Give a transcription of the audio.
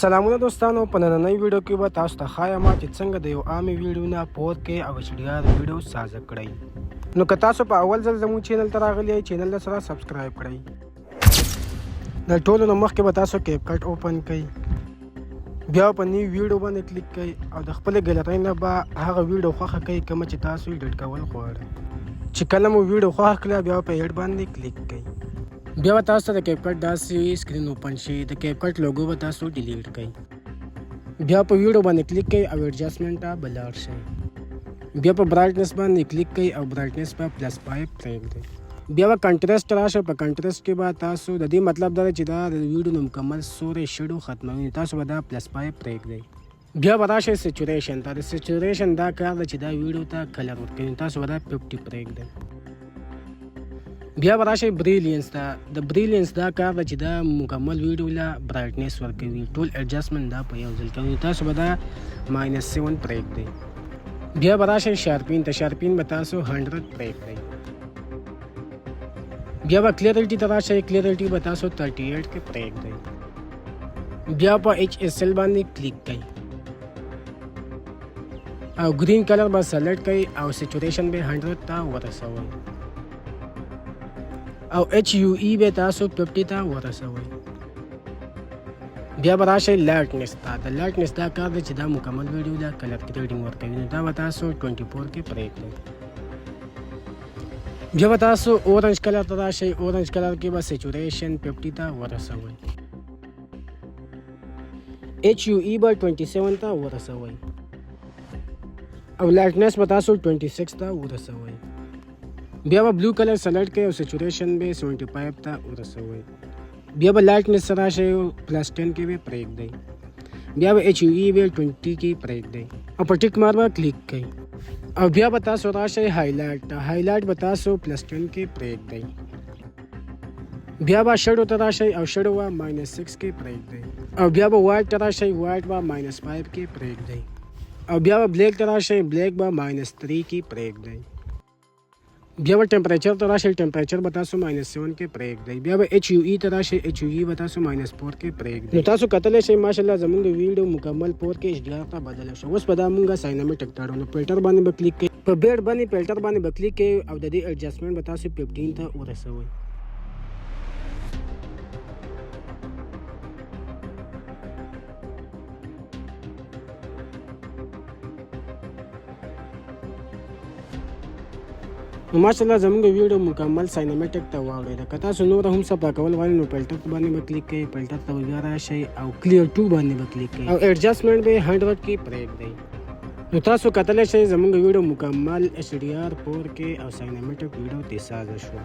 سلامونه دوستانو، په نننۍ ویډیو کې به تاسو ته ښایم چې څنګه د یو عامې ویډیو نه 4K او HDR ویډیو سازه کړئ. نو که تاسو په اول ځل زموږ چینل ته راغلي یئ، چینل سره subscribe کړئ. د ټولو نه مخکې به تاسو CapCut open کړئ، بیا په new video باندې کلیک کړئ او د خپلې ګیلرۍ نه به هغه ویډیو خوښه کړئ کومه چې تاسو edit کول غواړئ. چې کله مو ویډیو خوښه کړه، بیا په add باندې کلیک کړئ. بیا به تاسو ته د CapCut داسې screen open شي. د CapCut logo به تاسو delete کړئ. بیا په ویډیو باندې کلیک کړئ او adjustment ته به لاړ شئ. بیا په brightness باندې کلیک کړئ او brightness په +5 پرېږدئ. بیا به contrast راشه. په contrast کې به تاسو د دې مطلب دا دی چې دا د ویډیو نه مکمل سوری shadow ختموي، تاسو به دا +5 پرېږدئ. بیا به راشئ saturation ته. د saturation دا کار دی چې دا ویډیو ته color ورکوي، تاسو به دا 50 پرېږدئ. بیا به راشئ brilliance ته. د brilliance دا کار دی چې دا مکمل ویډیو له brightness ورکوي، ټول adjustment دا په یو ځل کوي، تاسو به دا -7 پرېږدئ. بیا به راشئ sharpen ته. sharpen به تاسو 100 پرېږدئ. بیا به clarity ته راشئ. clarity به تاسو 38 کې پرېږدئ. بیا په HSL باندې کلیک کړئ او green color به select کړئ او saturation به 100 ته ورسوئ او HUE به تاسو 50 ته ورسوئ. بیا به راشئ lightness ته. د lightness دا کار دی چې دا مکمل ویډیو له color grading ورکوي، نو دا به تاسو 24 کې پرېږدئ. بیا به تاسو orange color ته راشئ. orange color کې به saturation 50 ته ورسوئ، HUE به 27 ته ورسوئ او lightness به تاسو 26 ته ورسوئ. بیا به blue color select کړئ او saturation به 75 ته ورسوئ. بیا به lightness راشئ او +10 کې به پرېږدئ. بیا به HUE به 20 کې پرېږدئ او په tick mark به کلیک کړئ. او بیا به تاسو راشئ highlight ته. highlight به تاسو +10 کې پرېږدئ. بیا به shadow ته راشئ او shadow به -6 کې پرېږدئ. او بیا به white ته راشئ، white به -5 کې پرېږدئ. او بیا به black ته راشئ، black به -3 کې پرېږدئ. بیا به temperature ته راشئ، temperature به تاسو -7 کې پرېږدئ. بیا به HUE ته راشئ، HUE به تاسو -4 کې پرېږدئ. نو تاسو کتلی شئ، ماشاءالله زمونږ ویډیو مکمل 4K HDR ته بدله شو. اوس به دا مونږه cinematic ته اړو، نو فلټر باندې به کلیک کړئ، په بیډ باندې فلټر باندې به کلیک کړئ او د دې adjustment به تاسو 15 ته ورسوئ. نو ماشاءالله زمونږ ویډیو مکمل cinematic ته واوړېده. که تاسو نور هم صفا کول غواړئ، نو فلټر باندې به کلیک کړئ، فلټر ته به بیا راشئ او clear 2 باندې به کلیک کړئ او adjustment به 100 کې پرېږدئ. نو تاسو کتلی شئ، زمونږ ویډیو مکمل HDR 4K او cinematic ویډیو ته سازه شوه.